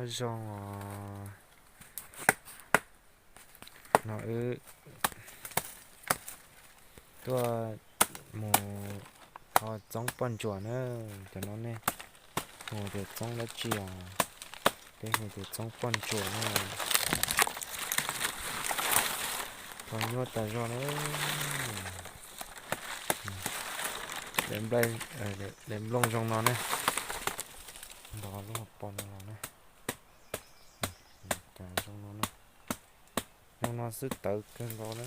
Zoo os, no wb tuaj mus tho txoob poj ntsuam na. Cov no nej hu tias txoob dab tsi os? Peb hu tias txoob poj ntsuam na. Tho nyuaj tas zog na. Daim nplooj zoo no ne, nto lub hauv paus no los na. Cas zoo no na, zoo no xwb tawv kawg nkaus na,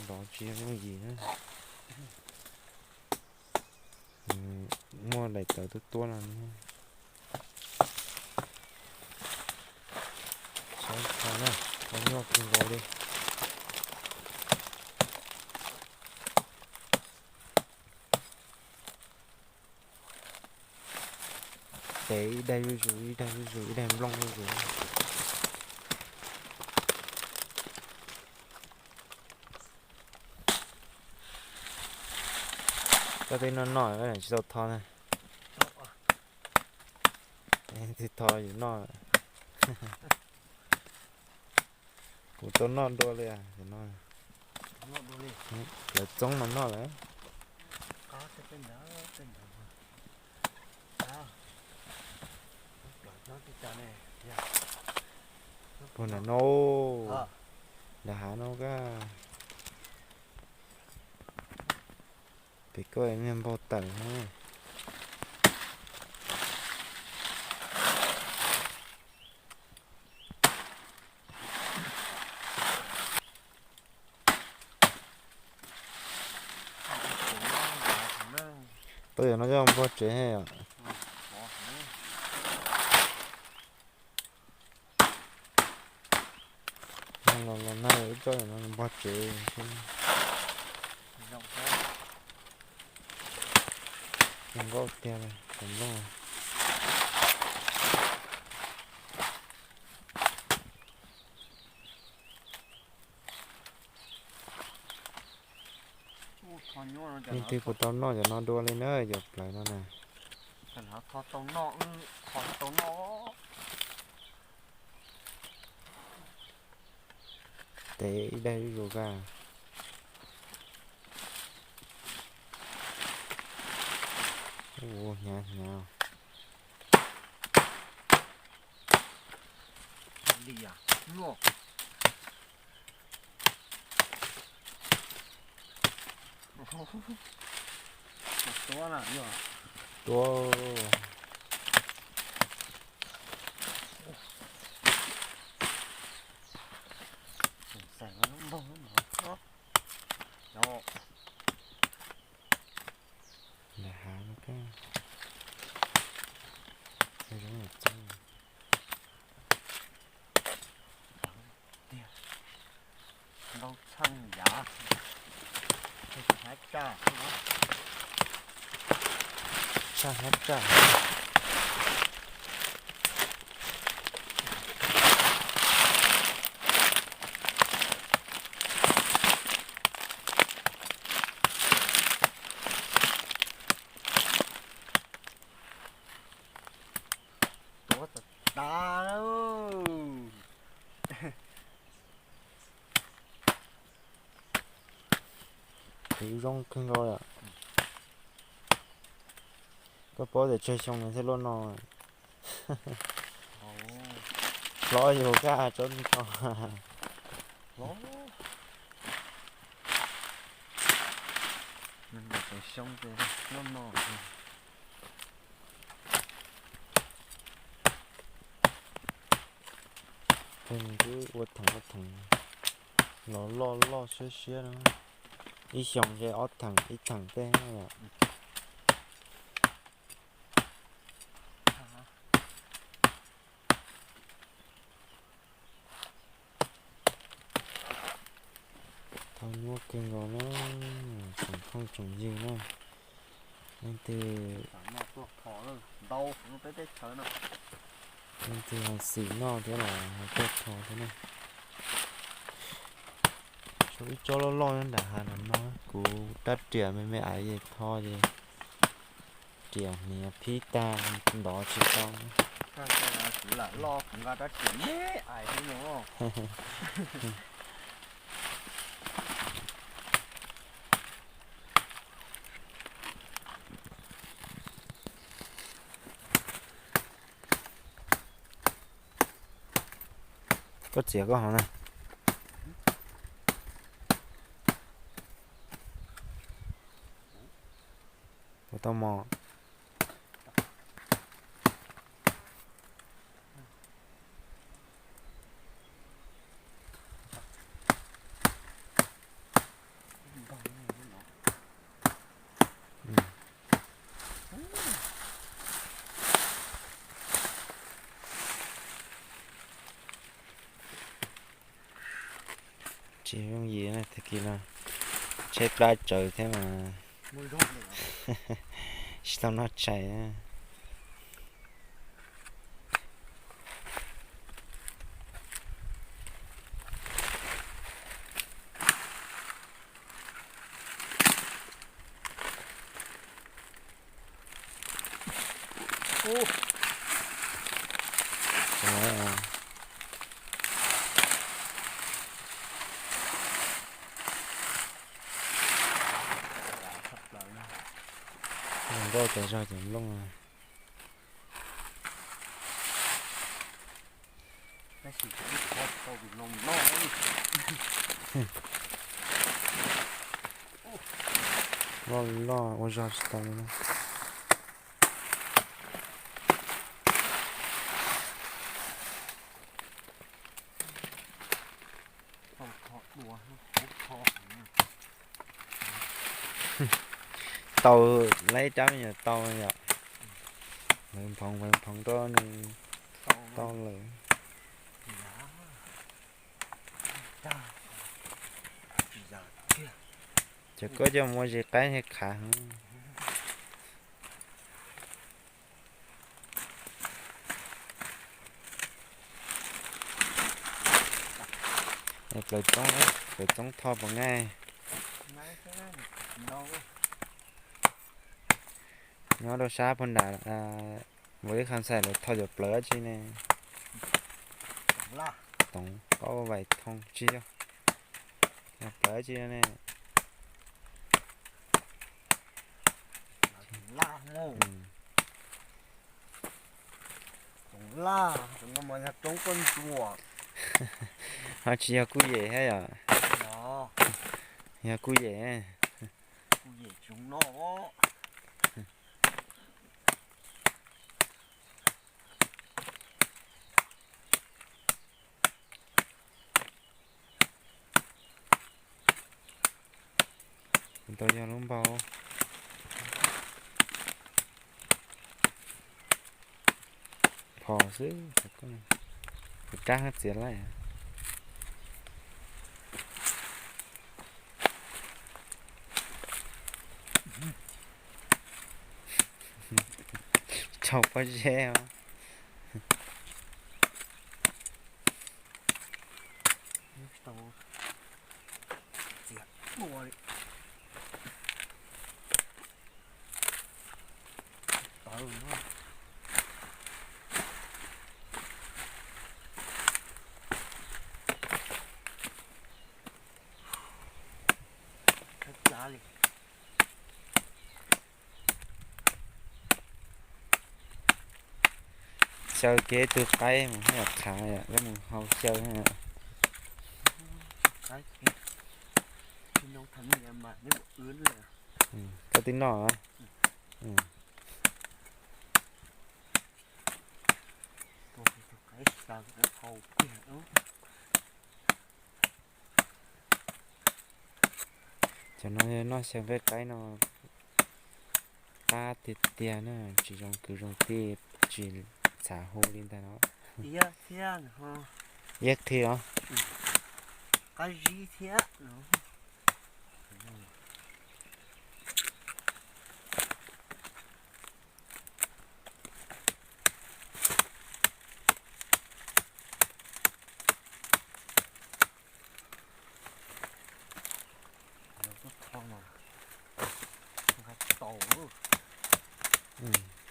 nto tsis yooj yim na. Muaj daim tawv tuab tuab no. Saib tho na, tho nyuaj kawg nkaus li. Ces ib daim zuj zus, ib daim zuj zus, ib daim nplooj zuj zus. Koj twb noj noj, koj tsis tau tho na. Twb tho yus noj. Kuv tau noj dua li no. Lawv txoob mas noj lawm. Puag nram no, nram hav no koj. Pem koj niag npau taws na. Tau yam no coj npog tsev os. Los los nag wb coj yam no npog tsev. Zoo nkauj tiag, txaus nplooj. Leej twg puas tau noj cov no dua li na, cov plawv no na. Tes ib daig zuj zus koj. Ua hnyav hnyav. Tua. Nram hav no koj. Zoo li txooj. Ntau txheej yav, txheej hab tsaj, tsaj hab tsaj. Tuav tas tas. Kuv zoo kawg nkaus lawm. Koj paub tias tsawg xyoo nws thiaj luaj no? Hlob yus koj tsob ntho. Xyoo ces luaj no. Tej nws twb ua theem ua theem los loj loj siab siab no. Ib xyoos ces ob theem ib theem tej. Thaub nyuaj kawg nkaus na, tsoom phooj tsoom ywg na. Leej twg, leej twg ho xim noj thiab los ho tuaj tho thiab na. Tshuav ib tsob loj loj nyob nram hav no, kuv rab riam me me aiv ces tho ces riam hniav phib tag ntov tsis tau na. Kuv lam loj kuv nqa rab riam me ais xwb no. Koj txiav koj hov na. Puas tau mos? Tsis yooj yim na, tag kis no tshaib plab tsawv thiab mas tsis tau noj tshais. Nkauj tas zog ces nplooj. Loj loj ua zog tsis tau li na. Tau, lawv rab me nyuam tau yom. Nphoov nphoov rau nws tau lawm. Ces koj coj mus ua zis qaib thiaj khav. Plaws txoob, plaws txoob thoj puas nqaij. Nyob rau sab Phoo Dam, Npau Ib Kham Xais lawv thoj cov plaws dab tsi ne? Toov Qaub Vais Thoo tsis yog, yog plaws dab tsi ne? Ho tsis yog Kuj Yem thiab yom? Yog Kuj Yem. Kuv tau yog lub npau. Phom xwb, kuv rab hab txiav laij. Rau pob zeb os. Xyaw kiag ib tug qaib mus haj yam qhav, yog mus hau xyaw. Koj twb noj. Cov no noj xyaw nqaij qaib no qab tiag tiag na, tsis zoo kwv zoo tij, tsis txhav hu li ntag no. Iab qhi os.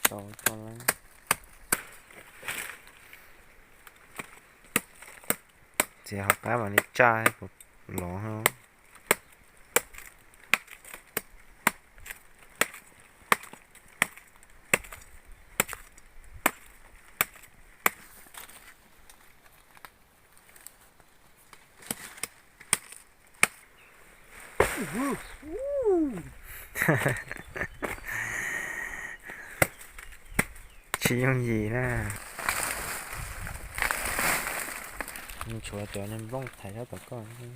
Tau, tau lawm. Txiav hauv qab mam li tsaj puas lov. Tsis yooj yim na. Tshuav cov niag nplooj thaiv sab tom koj.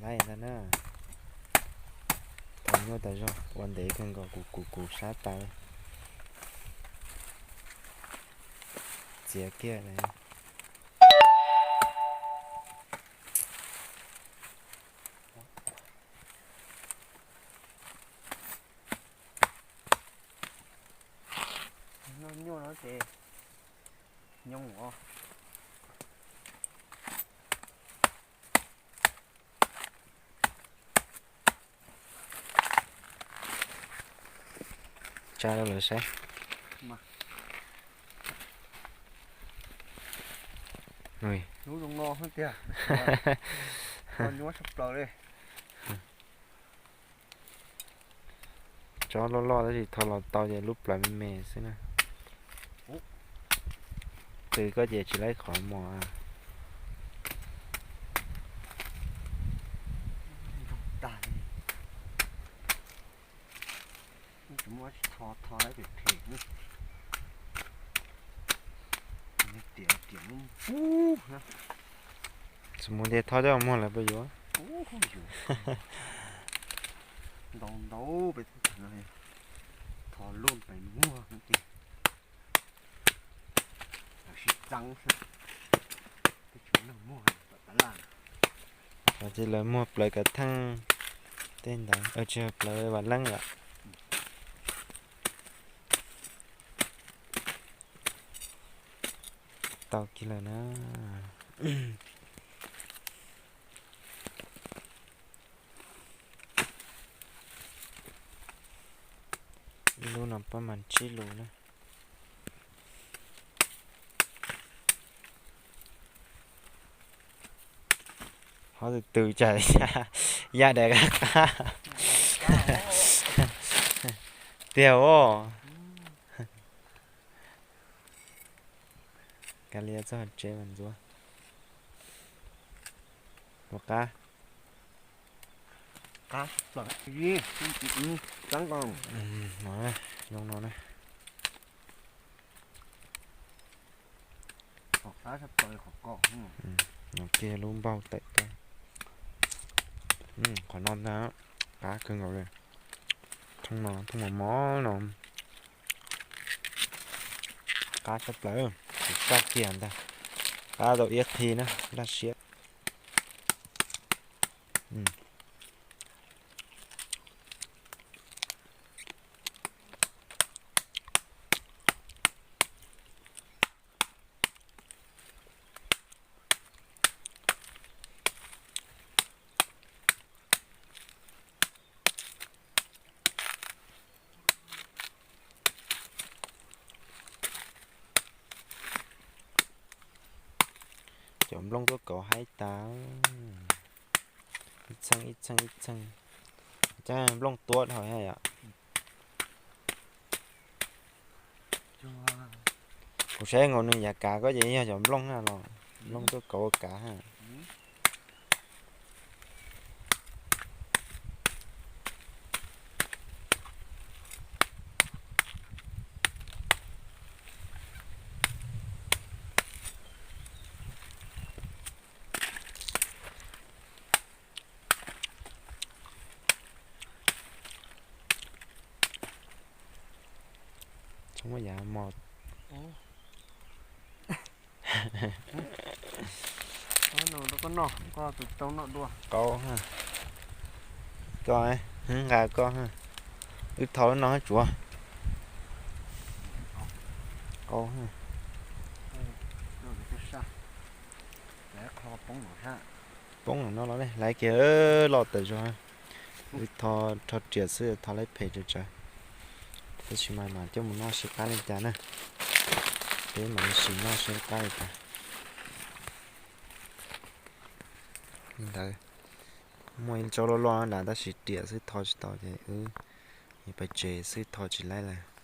Laib ntag na. Thaum nyuaj tas zog ua ntev kawg nkaus kuv kuv kuv sab tas. Txiav kiag. Noj nyuaj no ces nyob os. Tsa rau lawv saib. Hnub zoo no tiag, nyuaj tshaj plaws li. Tsob loj loj tab sis tho los tau ces lub plawv me me xwb na. Qw koj ces tsis laib qhov mos. Tsis mus ntiag, tho coj muag lawv puas yuav? Ntau ntau pem, tho luj pem muag ces sib txeeb xwb. Ces lawv muag plawv kav theej tej ntawd, tsis yog plawv vam leej lawm. Tau kiag lawm na. Ib lub no pab mas tsib lus na. Ho tus twg cas ya daim qab qab tiag os. Kav liam txog tsev mas ntxuav. Ua qab. Zoo no na. Kiag lub npaug tawm tuaj. Qhov no ntag, qab kawg nkaus li. Thooj no, thooj mos mos no. Qab tshaj plaws, kuv kaj kiag ntag. Qab tau ib qhi na, laj siab. Cov nplooj tuaj kauv haib tas, ib txheej ib txheej ib txheej. Cas nplooj tuab dhau yom. Kuv saib nkaus nws yav kav koj ces yog cov nplooj na los, nplooj tuaj kauv kav ha. Txhob muab yav mos. Koj tus tau noj dua. Kauv, koj, nqa koj, wb thau lub no tsuav. Kauv. Poob no los ne, laiv kiag los tawm zog. Wb tho, rho riam xwb tho laib phem tsawv tsawv. Tab sis mas mam coj mus noj seb qab li cas na. Peb mam li sim noj seb qab li cas. Li ntawd, muaj ib tsob loj loj nrad tab sis riam xwb tho tsis tau ces wb pais tsev xwb tho tsis laib lawm.